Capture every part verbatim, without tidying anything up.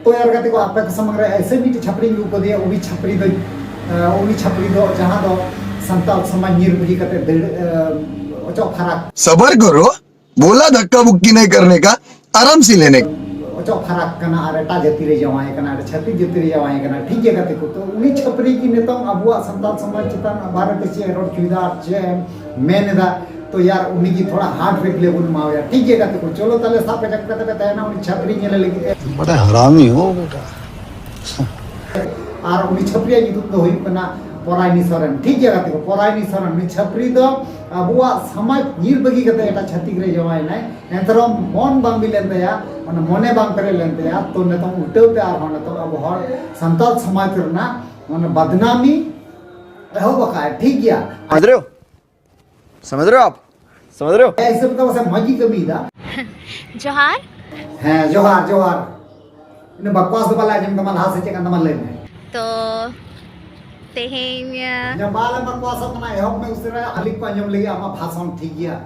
ᱛᱚ ᱭᱟᱨ ᱜᱟᱛᱮ ᱠᱚ, ᱟᱯᱮ ᱠᱚ ᱥᱟᱢᱟᱝ ᱨᱮ ᱮᱥᱮ ᱢᱤᱫᱴᱤᱡ ᱪᱷᱟᱯᱨᱤᱧ ᱟᱹᱜᱩ ᱠᱟᱫᱮᱭᱟ᱾ ᱩᱱᱤ ᱪᱷᱟᱯᱨᱤ ᱫᱚ, ᱮ, ᱩᱱᱤ ᱪᱷᱟᱯᱨᱤ ᱫᱚ ᱡᱟᱦᱟᱸ ᱫᱚ ᱥᱟᱱᱛᱟᱲ ᱥᱚᱢᱟᱡᱽ ᱧᱤᱨ ᱵᱟᱹᱜᱤ ᱠᱟᱛᱮ ᱫᱟᱹᱲ, ᱮ, ᱚᱪᱚᱜ ᱯᱷᱟᱨᱟᱠ᱾ सबर करो, बोला धक्का मुक्की नहीं करने का, आराम से लेने का। ᱚᱪᱚᱜ ᱯᱷᱟᱨᱟᱠ ᱠᱟᱱᱟ ᱟᱨ ᱮᱴᱟᱜ ᱡᱟᱹᱛᱤ ᱨᱮ ᱡᱟᱶᱟᱭ ᱠᱟᱱᱟ, ᱟᱨ ᱪᱷᱟᱹᱛᱤᱠ ᱡᱟᱹᱛᱤ ᱨᱮ ᱡᱟᱶᱟᱭ ᱠᱟᱱᱟ᱾ ᱴᱷᱤᱠ ᱜᱮᱭᱟ ᱜᱟᱛᱮ ᱠᱚ, ᱛᱚ ᱩᱱᱤ ᱪᱷᱟᱹᱯᱨᱤ ᱜᱮ ᱱᱤᱛᱚᱝ ᱟᱵᱚᱣᱟᱜ ᱥᱟᱱᱛᱟᱲ ᱥᱚᱢᱟᱡᱽ ᱪᱮᱛᱟᱱ ᱵᱟᱨᱮ ᱛᱮ ᱪᱮᱫ ᱮ ᱨᱚᱲ ᱦᱚᱪᱚᱭᱮᱫᱟ ᱟᱨ ᱪᱮᱫ ᱮ ᱢᱮᱱ ᱮᱫᱟ᱾ ᱛᱚ ᱭᱟᱨ, ᱩᱱᱤ ᱜᱮ ᱛᱷᱚᱲᱟ hard reply ᱵᱚᱱ ᱮᱢᱟᱣᱟᱭᱟ᱾ ᱴᱷᱤᱠ ᱜᱮᱭᱟ ᱜᱟᱛᱮ ᱠᱚ, ᱪᱚᱞᱚ ᱛᱟᱦᱞᱮ ᱥᱟᱵ ᱠᱟᱡᱟᱠ ᱠᱟᱛᱮ ᱯᱮ ᱛᱟᱦᱮᱱᱟ ᱩᱱᱤ ᱪᱷᱟᱹᱯᱨᱤ ᱧᱮᱞᱮ ᱞᱟᱹᱜᱤᱫ ᱛᱮ᱾ बड़ा हरामी हो बेटा। ᱟᱨ ᱩᱱᱤ ᱪᱷᱟᱹᱯᱨᱤᱭᱟᱜ ᱧᱩᱛᱩᱢ ᱫᱚ ᱦᱩᱭᱩᱜ ᱠᱟᱱᱟ ᱯᱚᱨᱟᱭᱱᱤ ᱥᱚᱨᱮᱱ᱾ ᱴᱷᱤᱠ ᱜᱮᱭᱟ ᱜᱟᱛᱮ ᱠᱚ, ᱯᱚᱨᱟᱭᱱᱤ ᱥᱚᱨᱮᱱ᱾ ᱩᱱᱤ ᱪᱷᱟᱹᱯᱨᱤ ᱫᱚ ᱟᱵᱚᱣᱟᱜ ᱥᱚᱢᱟᱡᱽ ᱧᱤᱨ ᱵᱟᱹᱜᱤ ᱠᱟᱛᱮ ᱮᱴᱟᱜ ᱪᱷᱟᱹᱛᱤᱠ ᱨᱮ ᱡᱟᱶᱟᱭᱮᱱᱟᱭ, ᱮᱱᱛᱮ ᱨᱮᱦᱚᱸ ᱢᱚᱱ ᱵᱟᱝ ᱵᱤ ᱞᱮᱱ ᱛᱟᱭᱟ, ᱚᱱᱟ ᱢᱚᱱᱮ ᱵᱟᱝ ᱯᱮᱨᱮᱡ ᱞᱮᱱ ᱛᱟᱭᱟ᱾ ᱛᱚ ᱱᱤᱛᱚᱝ ᱩᱞᱴᱟᱹᱣ ᱛᱮ ᱟᱨᱦᱚᱸ ᱱᱤᱛᱚᱝ ᱟᱵᱚ ᱦᱚᱲ ᱥᱟᱱᱛᱟᱲ ᱥᱚᱢᱟᱡᱽ ᱨᱮᱱᱟᱜ ᱚᱱᱟ ᱵᱟᱫᱱᱟᱢᱤ ᱮᱦᱚᱵ ᱟᱠᱟᱫᱼᱟᱭ᱾ ᱴᱷᱤᱠ ᱜᱮᱭᱟ᱾ समझ रहे हो? समझ रहे हो आप? समझ रहे हो? ᱮ ᱦᱤᱥᱟᱹᱵ ᱛᱮ ᱯᱟᱥᱮᱡ ᱢᱚᱡᱽ ᱜᱮ ᱠᱟᱹᱢᱤᱭᱮᱫᱟ᱾ ᱡᱚᱦᱟᱨ᱾ ᱦᱮᱸ, ᱡᱚᱦᱟᱨ, ᱡᱚᱦᱟᱨ᱾ ᱤᱱᱟᱹ ᱵᱟᱠᱣᱟᱥ ᱫᱚ ᱵᱟᱞᱮ ᱟᱸᱡᱚᱢ ᱛᱟᱢᱟ, ᱞᱟᱦᱟ ᱥᱮᱫ ᱪᱮᱫ ᱠᱟᱱ ᱛᱟᱢᱟ ᱞᱟᱹᱭ ᱢᱮ᱾ ᱛᱚ ᱛᱮᱦᱮᱧ ᱤᱧᱟᱹᱜ ᱵᱟᱞᱮ ᱵᱟᱠᱣᱟᱥᱚᱜ ᱠᱟᱱᱟ, ᱮᱦᱚᱵ ᱢᱮ ᱩᱥᱟᱹᱨᱟ, public ᱠᱚ ᱟᱸᱡᱚᱢ ᱞᱟᱹᱜᱤᱫ ᱟᱢᱟᱜ ᱵᱷᱟᱥᱚᱱ, ᱴᱷᱤᱠ ᱜᱮᱭᱟ?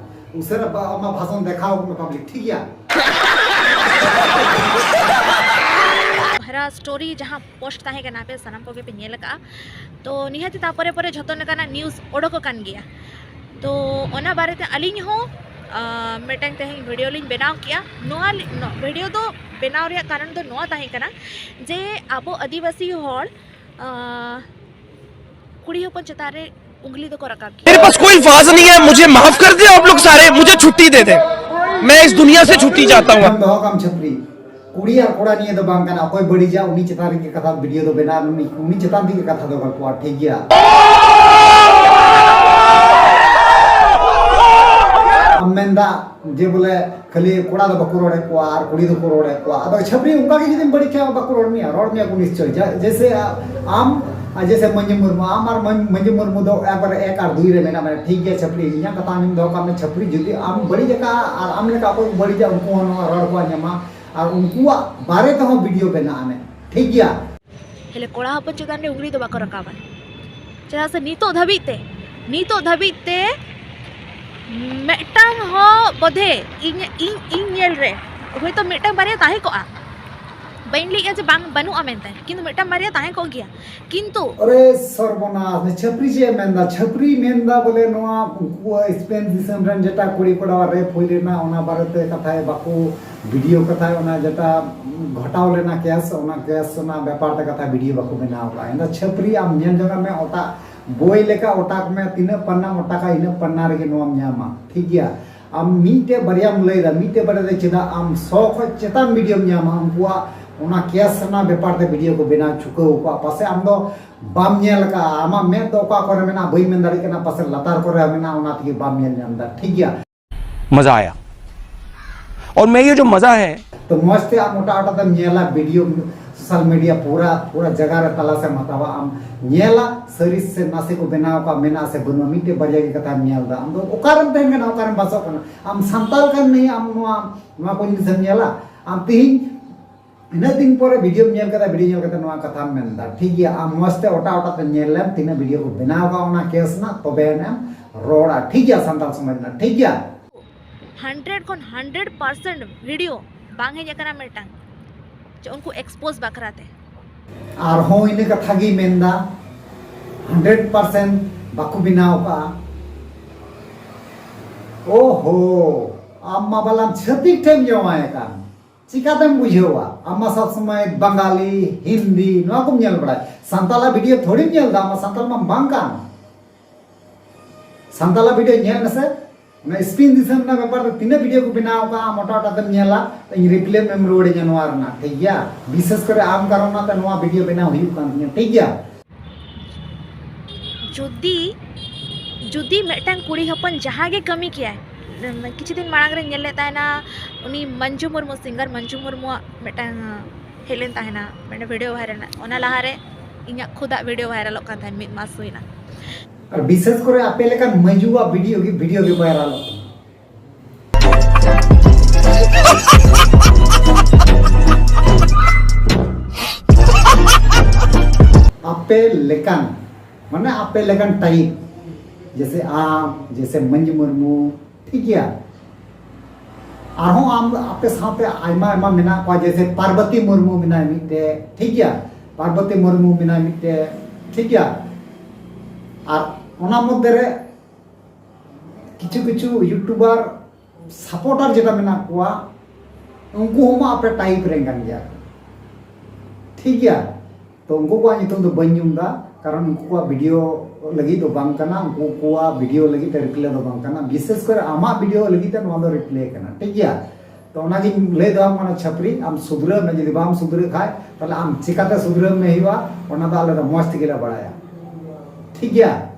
ᱩᱥᱟᱹᱨᱟ ᱵᱟ-, ᱟᱢᱟᱜ ᱵᱷᱟᱥᱚᱱ ᱫᱮᱠᱷᱟᱣ ᱢᱮ public, ᱴᱷᱤᱠ ᱜᱮᱭᱟ? ᱵᱷᱟᱨᱟ ᱥᱴᱳᱨᱤ ᱡᱟᱦᱟᱸ ᱯᱳᱥᱴ ᱛᱟᱦᱮᱸ ᱠᱟᱱᱟ, ᱟᱯᱮ ᱥᱟᱱᱟᱢ ᱠᱚᱜᱮ ᱯᱮ ᱧᱮᱞ ᱟᱠᱟᱫᱼᱟ᱾ ᱛᱚ ᱱᱤᱦᱟᱹᱛ ᱛᱟᱨᱯᱚᱨᱮ ᱯᱚᱨᱮ ᱡᱷᱚᱛᱚ ᱞᱮᱠᱟᱱᱟᱜ ᱱᱤᱭᱩᱡᱽ ᱚᱰᱚᱠ ᱟᱠᱟᱱ ᱜᱮᱭᱟ᱾ ᱛᱚ ᱚᱱᱟ ᱵᱟᱨᱮᱛᱮ ᱟᱹᱞᱤᱧ ᱦᱚᱸ ᱟᱸ, ᱢᱤᱫᱴᱟᱝ ᱛᱮᱦᱮᱧ ᱵᱷᱤᱰᱤᱭᱳ ᱞᱤᱧ ᱵᱮᱱᱟᱣ ᱠᱮᱜᱼᱟ᱾ ᱱᱚᱣᱟ ᱞᱤ- ᱱᱚ- ᱵᱷᱤᱰᱤᱭᱳ ᱫᱚ ᱵᱮᱱᱟᱣ ᱨᱮᱭᱟᱜ ᱠᱟᱨᱚᱱ ᱫᱚ ᱱᱚᱣᱟ ᱛᱟᱦᱮᱸ ᱠᱟᱱᱟ ᱡᱮ ᱟᱵᱚ ᱟᱹᱫᱤᱵᱟᱹᱥᱤ ᱦᱚᱲ ᱟᱸ, ᱠᱩᱲᱤ ᱦᱚᱯᱚᱱ ᱪᱮᱛᱟᱱ ᱨᱮ ᱩᱝᱞᱤ ᱫᱚᱠᱚ ᱨᱟᱠᱟᱵ ᱜᱮᱭᱟ᱾ मेरे पास कोई अल्फाज नहीं है, मुझे माफ कर दे आप लोग सारे, मुझे छुट्टी दे दे, मैं इस दुनिया से छुट्टी चाहता हूँ। ᱟᱸᱡᱚᱢ ᱫᱚᱦᱚ ᱠᱟᱢ ᱪᱷᱟᱹᱯᱨᱤ, ᱠᱩᱲᱤ ᱟᱨ ᱠᱚᱲᱟ ᱱᱤᱭᱮ ᱫᱚ ᱵᱟᱝ ᱠᱟᱱᱟ, ᱚᱠᱚᱭ ᱵᱟᱹᱲᱤᱡᱟ ᱩᱱᱤ ᱪᱮᱛᱟᱱ ᱨᱮᱜᱮ ᱠᱟᱛᱷᱟ, ᱵᱷᱤᱰᱤᱭᱳ ᱫᱚ ᱵᱮᱱᱟᱣ, ᱩᱱᱤ, ᱩᱱᱤ ᱪᱮᱛᱟᱱ ᱛᱮᱜᱮ ᱠᱟᱛᱷᱟ ᱫᱚ ᱜᱚᱞᱯᱚᱜᱼᱟ, ᱴᱷᱤᱠ ᱜᱮᱭᱟ? ᱟᱢ ᱢᱮᱱᱫᱟ ᱡᱮ ᱵᱚᱞᱮ ᱠᱷᱟᱹᱞᱤ ᱠᱚᱲᱟ ᱫᱚ ᱵᱟᱠᱚ ᱨᱚᱲᱮᱫ ᱠᱚᱣᱟ ᱟᱨ ᱠᱩᱲᱤ ᱫᱚᱠᱚ ᱨᱚᱲᱮᱫ ᱠᱚᱣᱟ, ᱟᱫᱚ ᱪᱷᱟᱹᱯᱨᱤ ᱚᱱᱠᱟ ᱜᱮ ᱡᱩᱫᱤᱢ ᱵᱟᱹᱲᱤᱡ ᱠᱷᱟᱡ ᱵᱟᱠᱚ ᱨᱚᱲ ᱢᱮᱭᱟ, ᱨᱚᱲ ᱢᱮᱭᱟ ᱠᱚ ᱱᱤᱥᱪᱚᱭ᱾ ᱡᱟ- ᱡᱮᱭᱥᱮ ᱟᱢ ᱟᱨ ᱡᱮᱭᱥᱮ ᱢᱟᱹᱡᱷᱤ ᱢᱩᱨᱢᱩ, ᱟᱢ ᱟᱨ ᱢᱟᱹᱡᱷᱤ ᱢᱩᱨᱢᱩ ᱫᱚ ᱮᱠᱵᱟᱨᱮ ᱮᱠ ᱟᱨ ᱫᱩᱭ ᱨᱮ ᱢᱮᱱᱟᱜ ᱢᱮᱭᱟ, ᱴᱷᱤᱠ ᱜᱮᱭᱟ ᱪᱷᱟᱹᱯᱨᱤ, ᱤᱧᱟᱹᱜ ᱠᱟᱛᱷᱟ ᱟᱸᱡᱚᱢ ᱫᱚᱦᱚ ᱠᱟᱜ ᱢᱮ ᱪᱷᱟᱹᱯᱨᱤ, ᱡᱩᱫᱤ ᱟᱢ ᱵᱟᱹᱲᱤᱡ ᱟᱠᱟᱫ ᱟᱨ ᱟᱢ ᱞᱮᱠᱟ ᱚᱠᱚᱭ ᱠᱚ ᱵᱟᱹᱲᱤᱡᱟ ᱩᱱᱠᱩ ᱦᱚᱸ ᱱᱚᱣᱟ ᱨᱚᱲ ᱠᱚ ᱟᱸᱡᱚᱢᱟ ᱟᱨ ᱩᱱᱠᱩᱣᱟᱜ ᱵᱟᱨᱮ ᱛᱮᱦᱚᱸ ᱵᱷᱤᱰᱤᱭᱳ ᱵᱮᱱᱟᱜᱼᱟ ᱢᱮ, ᱴᱷᱤᱠ ᱜᱮᱭᱟ? ᱦᱮᱞᱮ ᱠᱚᱲᱟ ᱦᱚᱯᱚᱱ ᱪᱮᱛᱟᱱ ᱨᱮ ᱩᱝᱞᱤ ᱫᱚ ᱵᱟᱠᱚ ᱨᱟᱠᱟᱵᱟ, ᱪᱮᱫᱟᱜ ᱥᱮ ᱱᱤᱛᱚᱜ ᱫᱷᱟᱹᱵᱤᱡ ᱛᱮ, ᱱᱤᱛᱚᱜ ᱫᱷᱟᱹᱵᱤᱡ ᱛᱮ ᱢᱤᱫᱴᱟᱝ ᱦᱚᱸ ᱵᱚᱫᱷᱮ ᱤᱧ, ᱤᱧ, ᱤᱧ ᱧᱮᱞ ᱨᱮ ᱦᱚᱭᱛᱳ ᱢᱤᱫᱴᱟᱝ ᱵᱟᱨᱭᱟ ᱛᱟᱦᱮᱸ ᱠᱚᱜᱼᱟ, ᱵᱟᱹᱧ ᱞᱟᱹᱭᱮᱫᱼᱟ ᱡᱮ ᱵᱟᱝ ᱵᱟᱹᱱᱩᱜᱼᱟ ᱢᱮᱱᱛᱮ, ᱠᱤᱱᱛᱩ ᱢᱤᱫᱴᱟᱝ ᱵᱟᱨᱭᱟ ᱛᱟᱦᱮᱸ ᱠᱚᱜ ᱜᱮᱭᱟ᱾ ᱠᱤᱱᱛᱩ ᱟᱨᱮ ᱥᱚᱨᱵᱚᱱᱟᱥ, ᱪᱷᱟᱹᱯᱨᱤ ᱪᱮᱫ ᱮ ᱢᱮᱱᱫᱟ? ᱪᱷᱟᱹᱯᱨᱤ ᱢᱮᱱᱫᱟ ᱵᱚᱞᱮ ᱱᱚᱣᱟ ᱩᱱᱠᱩ ᱥᱯᱮᱱ ᱫᱤᱥᱚᱢ ᱨᱮᱱ ᱡᱮᱴᱟ ᱠᱩᱲᱤ ᱠᱚᱲᱟ ᱨᱮᱯ ᱦᱩᱭ ᱞᱮᱱᱟ, ᱚᱱᱟ ᱵᱟᱨᱮᱛᱮ ᱠᱟᱛᱷᱟᱭ ᱵᱟᱠᱚ ᱵᱷᱤᱰᱤᱭᱳ ᱠᱟᱛᱷᱟᱭ, ᱚᱱᱟ ᱡᱮᱴᱟ ᱜᱷᱚᱴᱟᱣ ᱞᱮᱱᱟ ᱠᱮᱥ, ᱚᱱᱟ ᱠᱮᱥ ᱨᱮᱱᱟᱜ ᱵᱮᱯᱟᱨ ᱛᱮ ᱠᱟᱛᱷᱟ ᱵᱷᱤᱰᱤᱭᱳ ᱵᱟᱠᱚ ᱵᱮᱱᱟᱣ ᱠᱟᱜᱼᱟ᱾ ᱮᱱᱫᱟ ᱪᱷᱟᱹᱯᱨᱤ, ᱟᱢ ᱧᱮᱞ ᱡᱚᱝ ᱢᱮ, ᱚᱴᱟᱜ ᱵᱳᱭ ᱞᱮᱠᱟ ᱚᱴᱟᱜ ᱢᱮ, ᱛᱤᱱᱟᱹᱜ ᱯᱟᱱᱱᱟᱢ ᱚᱴᱟᱜᱟ ᱤᱱᱟᱹᱜ ᱯᱟᱱᱱᱟ ᱨᱮᱜᱮ ᱱᱚᱣᱟᱢ ᱧᱟᱢᱟ, ᱴᱷᱤᱠ ᱜᱮᱭᱟ? ᱟᱢ ᱢᱤᱫᱴᱮᱡ ᱵᱟᱨᱭᱟᱢ ᱞᱟᱹᱭᱫᱟ, ᱢᱤᱫᱴᱮᱡ ᱵᱟᱨᱭᱟ ᱫᱚ ᱪᱮᱫᱟᱜ? ᱟᱢ ᱥᱚ ᱠᱷᱚᱡ ᱪᱮᱛᱟᱱ ᱵᱷᱤᱰᱤᱭᱳᱢ ᱧᱟᱢᱟ, ᱩᱱᱠᱩᱣᱟᱜ ᱚᱱᱟ ᱠᱮᱥ ᱨᱮᱱᱟᱜ ᱵᱮᱯᱟᱨ ᱛᱮ ᱵᱷᱤᱰᱤᱭᱳ ᱠᱚ ᱵᱮᱱᱟᱣ ᱪᱩᱠᱟᱹᱣ ᱠᱚᱣᱟ᱾ ᱯᱟᱥᱮᱡ ᱟᱢ ᱫᱚ ᱵᱟᱢ ᱧᱮᱞ ᱟᱠᱟᱫᱼᱟ, ᱟᱢᱟᱜ ᱢᱮᱫ ᱫᱚ ᱚᱠᱟ ᱠᱚᱨᱮ ᱢᱮᱱᱟᱜᱼᱟ ᱵᱟᱹᱧ ᱢᱮᱱ ᱫᱟᱲᱮᱭᱟᱜ ᱠᱟᱱᱟ, ᱯᱟᱥᱮᱡ ᱞᱟᱛᱟᱨ ᱠᱚᱨᱮ ᱢᱮᱱᱟᱜᱼᱟ, ᱚᱱᱟ ᱛᱮᱜᱮ ᱵᱟᱢ ᱧᱮᱞ ᱧᱟᱢ ᱮᱫᱟ, ᱴᱷᱤᱠ ᱜᱮᱭᱟ? मजा आया। और मैं ये जो मजा है ᱛᱚ ᱢᱚᱡᱽ ᱛᱮ ᱟᱢ ᱚᱴᱟ ᱚᱴᱟ ᱛᱮᱢ ᱧᱮᱞᱟ ᱵᱷᱤᱰᱤᱭᱳ, ᱥᱳᱥᱟᱞ ᱢᱤᱰᱤᱭᱟ ᱯᱩᱨᱟ ᱯᱩᱨᱟ ᱡᱟᱭᱜᱟ ᱨᱮ ᱛᱟᱞᱟᱥ ᱮᱢ ᱦᱟᱛᱟᱣᱟ, ᱟᱢ ᱧᱮᱞᱟ ᱥᱟᱹᱨᱤ ᱥᱮ ᱱᱟᱥᱮ ᱠᱚ ᱵᱮᱱᱟᱣ ᱟᱠᱟᱫ ᱢᱮᱱᱟᱜᱼᱟ ᱥᱮ ᱵᱟᱹᱱᱩᱜᱼᱟ, ᱢᱤᱫᱴᱮᱡ ᱵᱟᱨᱭᱟ ᱜᱮ ᱠᱟᱛᱷᱟᱢ ᱧᱮᱞ ᱮᱫᱟ᱾ ᱟᱢ ᱫᱚ ᱚᱠᱟᱨᱮᱢ ᱛᱟᱦᱮᱱ ᱠᱟᱱᱟ, ᱚᱠᱟᱨᱮᱢ ᱵᱟᱥᱚᱜ ᱠᱟᱱᱟ? ᱟᱢ ᱥᱟᱱᱛᱟᱲ ᱠᱟᱱ ᱱᱤᱭᱟᱹ ᱟᱢ ᱱᱚᱣᱟ ᱱᱚᱣᱟ ᱠᱚ ᱡᱤᱱᱤᱥᱮᱢ ᱧᱮᱞᱟ? ᱟᱢ ᱛᱮᱦᱮᱧ ᱤᱱᱟᱹᱜ ᱫᱤᱱ ᱯᱚᱨᱮ ᱵᱷᱤᱰᱤᱭᱳᱢ ᱧᱮᱞ ᱠᱮᱫᱟ, ᱵᱷᱤᱰᱤᱭᱳ ᱧᱮᱞ ᱠᱟᱛᱮ ᱱᱚᱣᱟ ᱠᱟᱛᱷᱟᱢ ᱢᱮᱱᱫᱟ, ᱴᱷᱤᱠ ᱜᱮᱭᱟ? ᱟᱢ ᱢᱚᱡᱽ ᱛᱮ ᱚᱴᱟ ᱚᱴᱟ ᱛᱮ ᱧᱮᱞ ᱞᱮᱢ, ᱛᱤᱱᱟᱹᱜ ᱵᱷᱤᱰᱤᱭᱳ ᱠᱚ ᱵᱮᱱᱟᱣ ᱟᱠᱟᱫ ᱚᱱᱟ ᱠᱮᱥ ᱨᱮᱱᱟᱜ, ᱛᱚᱵᱮ ᱟᱱᱮᱢ ᱨᱚᱲᱟ, ᱴᱷᱤᱠ ᱜᱮᱭᱟ? ᱥᱟᱱᱛᱟᱲ ᱥᱚᱢᱟᱡᱽ ᱨᱮᱱᱟᱜ, ᱴᱷᱤᱠ ᱜᱮᱭᱟ? ᱦᱟᱱᱰᱨᱮᱰ ᱠᱷᱚᱱ ᱦᱟᱱᱰᱨᱮᱰ ᱯᱟᱨᱥᱮᱱᱴ ᱵᱷᱤᱰᱤᱭᱳ ᱵᱟᱝ ᱦᱮᱡ ᱟᱠᱟᱱᱟ ᱢᱤᱫᱴᱟᱝ, ᱡᱮ ᱩᱱᱠᱩ ᱮᱠᱥᱯᱳᱡᱽ ᱵᱟᱠᱷᱨᱟ ᱛᱮ᱾ ᱟᱨᱦᱚᱸ ᱤᱱᱟᱹ ᱠᱟᱛᱷᱟ ᱜᱮᱭ ᱢᱮᱱᱫᱟ, ᱦᱟᱱᱰᱨᱮᱰ ᱯᱟᱨᱥᱮᱱᱴ ᱵᱟᱠᱚ ᱵᱮᱱᱟᱣ ᱠᱟᱜᱼᱟ᱾ ᱳᱦᱳ, ᱟᱢ ᱢᱟ ᱵᱟᱞᱟᱢ ᱪᱷᱟᱹᱛᱤᱠ ᱴᱷᱮᱱ ᱡᱟᱶᱟᱭ ᱟᱠᱟᱱ, ᱪᱤᱠᱟᱛᱮᱢ ᱵᱩᱡᱷᱟᱹᱣᱟ? ᱟᱢ ᱢᱟ ᱥᱚᱵ ᱥᱚᱢᱚᱭ ᱵᱟᱝᱜᱟᱞᱤ, ᱦᱤᱱᱫᱤ ᱱᱚᱣᱟ ᱠᱚᱢ ᱧᱮᱞ ᱵᱟᱲᱟᱭᱟ᱾ ᱥᱟᱱᱛᱟᱞᱟᱜ ᱵᱷᱤᱰᱤᱭᱳ ᱛᱷᱚᱲᱤᱢ ᱧᱮᱞ ᱫᱟ, ᱟᱢ ᱢᱟ ᱥᱟᱱᱛᱟᱞ ᱢᱟᱢ ᱵᱟᱝ ᱠᱟᱱ᱾ ᱥᱟᱱᱛᱟᱞᱟᱜ ᱵᱷᱤᱰᱤᱭᱳ ᱧᱮᱞ ᱢᱮᱥᱮ, ᱚᱱᱟ ᱥᱯᱮᱱ ᱫᱤᱥᱚᱢ ᱨᱮᱱᱟᱜ ᱵᱮᱯᱟᱨ ᱛᱮ ᱛᱤᱱᱟᱹᱜ ᱵᱷᱤᱰᱤᱭᱳ ᱠᱚ ᱵᱮᱱᱟᱣ ᱟᱠᱟᱫᱼᱟ, ᱢᱚᱴᱟ ᱢᱚᱴᱟ ᱛᱮᱢ ᱧᱮᱞᱟ, ᱤᱧ ᱨᱤᱯᱞᱟᱭ ᱮᱢ ᱨᱩᱣᱟᱹᱲᱤᱧᱟ ᱱᱚᱣᱟ ᱨᱮᱱᱟᱜ, ᱴᱷᱤᱠ ᱜᱮᱭᱟ? ᱵᱤᱥᱮᱥ ᱠᱚᱨᱮ ᱟᱢ ᱠᱟᱨᱚᱱ ᱛᱮ ᱱᱚᱣᱟ ᱵᱷᱤᱰᱤᱭᱳ ᱵᱮᱱᱟᱣ ᱦᱩᱭᱩᱜ ᱠᱟᱱ ᱛᱤᱧᱟ, ᱴᱷᱤᱠ ᱜᱮᱭᱟ? ᱡᱩᱫᱤ ᱡᱩᱫᱤ ᱢᱤᱫᱴᱟᱝ ᱠᱩᱲᱤ ᱦᱚᱯᱚᱱ ᱡᱟᱦᱟᱸ ᱜᱮ ᱠᱟᱹᱢᱤ ᱠᱮᱭᱟᱭ, ᱠᱤᱪᱷᱩ ᱫᱤᱱ ᱢᱟᱲᱟᱝ ᱨᱮ ᱧᱮᱞ ᱞᱮᱫ ᱛᱟᱦᱮᱱᱟ ᱩᱱᱤ ᱢᱚᱧᱡᱩ ᱢᱩᱨᱢᱩ, ᱥᱤᱝᱜᱟᱨ ᱢᱚᱧᱡᱩ ᱢᱩᱨᱢᱩᱣᱟᱜ ᱢᱤᱫᱴᱟᱝ ᱦᱮᱡ ᱞᱮᱱ ᱛᱟᱦᱮᱱᱟ, ᱢᱤᱫᱴᱟᱝ ᱵᱷᱤᱰᱤᱭᱳ ᱵᱷᱟᱭᱨᱟᱞ ᱮᱱᱟ᱾ ᱚᱱᱟ ᱞᱟᱦᱟᱨᱮ ᱤᱧᱟᱹᱜ ᱠᱷᱩᱫᱟᱜ ᱵᱷᱤᱰᱤᱭᱳ ᱵᱷᱟᱭᱨᱟᱞᱚᱜ ᱠᱟᱱ ᱛᱟᱦᱮᱱ, ᱢᱤᱫ ᱢᱟᱥ ᱦᱩᱭᱱᱟ᱾ ᱟᱨ ᱵᱤᱥᱮᱥ ᱠᱚᱨᱮ ᱟᱯᱮ ᱞᱮᱠᱟᱱ ᱢᱟᱹᱭᱡᱩᱣᱟᱜ ᱵᱷᱤᱰᱤᱭᱳ ᱜᱮ ᱵᱷᱤᱰᱤᱭᱳ ᱜᱮ ᱵᱷᱟᱭᱨᱟᱞᱚᱜ ᱠᱟᱱᱟ᱾ ᱟᱯᱮ ᱞᱮᱠᱟᱱ, ᱢᱟᱱᱮ ᱟᱯᱮ ᱞᱮᱠᱟᱱ ᱴᱟᱭᱤᱯ, ᱡᱮᱥᱮ ᱟᱢ, ᱡᱮᱥᱮ ᱢᱟᱹᱱᱡᱩ ᱢᱩᱨᱢᱩ, ᱴᱷᱤᱠ ᱜᱮᱭᱟ? ᱟᱨᱦᱚᱸ ᱟᱢ, ᱟᱯᱮ ᱥᱟᱶᱛᱮ ᱟᱭᱢᱟ ᱟᱭᱢᱟ ᱢᱮᱱᱟᱜ ᱠᱚᱣᱟ, ᱡᱮᱭᱥᱮ ᱯᱟᱨᱵᱚᱛᱤ ᱢᱩᱨᱢᱩ ᱢᱮᱱᱟᱭ ᱢᱤᱫᱴᱮᱡ, ᱴᱷᱤᱠ ᱜᱮᱭᱟ? ᱯᱟᱨᱵᱚᱛᱤ ᱢᱩᱨᱢᱩ ᱢᱮᱱᱟᱭ ᱢᱤᱫᱴᱮᱡ, ᱴᱷᱤᱠ ᱜᱮᱭᱟ? ᱟᱨ ᱚᱱᱟ ᱢᱚᱫᱽᱫᱷᱮ ᱨᱮ ᱠᱤᱪᱷᱩ ᱠᱤᱪᱷᱩ YouTuber supporter ᱡᱮᱴᱟ ᱢᱮᱱᱟᱜ ᱠᱚᱣᱟ, ᱩᱱᱠᱩ ᱦᱚᱸ ᱢᱟ ᱟᱯᱮ type ᱨᱮᱱ ᱠᱟᱱ ᱜᱮᱭᱟ, ᱴᱷᱤᱠ ᱜᱮᱭᱟ? ᱛᱚ ᱩᱱᱠᱩ ᱠᱚᱣᱟᱜ ᱧᱩᱛᱩᱢ ᱫᱚ ᱵᱟᱹᱧ ᱧᱩᱢ ᱮᱫᱟ, ᱠᱟᱨᱚᱱ ᱩᱱᱠᱩ ᱠᱚᱣᱟᱜ video ᱞᱟᱹᱜᱤᱫ ᱫᱚ ᱵᱟᱝ ᱠᱟᱱᱟ, ᱩᱱᱠᱩ ᱠᱚᱣᱟᱜ video ᱞᱟᱹᱜᱤᱫ ᱛᱮ reply ᱫᱚ ᱵᱟᱝ ᱠᱟᱱᱟ, ᱵᱤᱥᱮᱥ ᱠᱚᱨᱮ ᱟᱢᱟᱜ video ᱞᱟᱹᱜᱤᱫ ᱛᱮ ᱱᱚᱣᱟ ᱫᱚ reply ᱠᱟᱱᱟ, ᱴᱷᱤᱠ ᱜᱮᱭᱟ? ᱛᱚ ᱚᱱᱟᱜᱤᱧ ᱞᱟᱹᱭ ᱫᱚᱦᱚ ᱟᱢ ᱠᱟᱱᱟ, ᱪᱷᱟᱹᱯᱨᱤ, ᱟᱢ ᱥᱩᱫᱷᱨᱟᱹᱜ ᱢᱮ, ᱡᱩᱫᱤ ᱵᱟᱢ ᱥᱩᱫᱷᱨᱟᱹᱜ ᱠᱷᱟᱡ ᱛᱟᱦᱞᱮ ᱟᱢ ᱪᱤᱠᱟᱛᱮ ᱥᱩᱫᱷᱨᱟᱹᱜ ᱢᱮ ᱦᱩᱭᱩᱜᱼᱟ, ᱚᱱᱟ ᱫᱚ ᱟᱞᱮ ᱫᱚ ᱢᱚᱡᱽ ᱛᱮᱜᱮ ᱞᱮ ᱵᱟᱲᱟᱭᱟ, ᱴᱷᱤᱠ ᱜᱮᱭᱟ?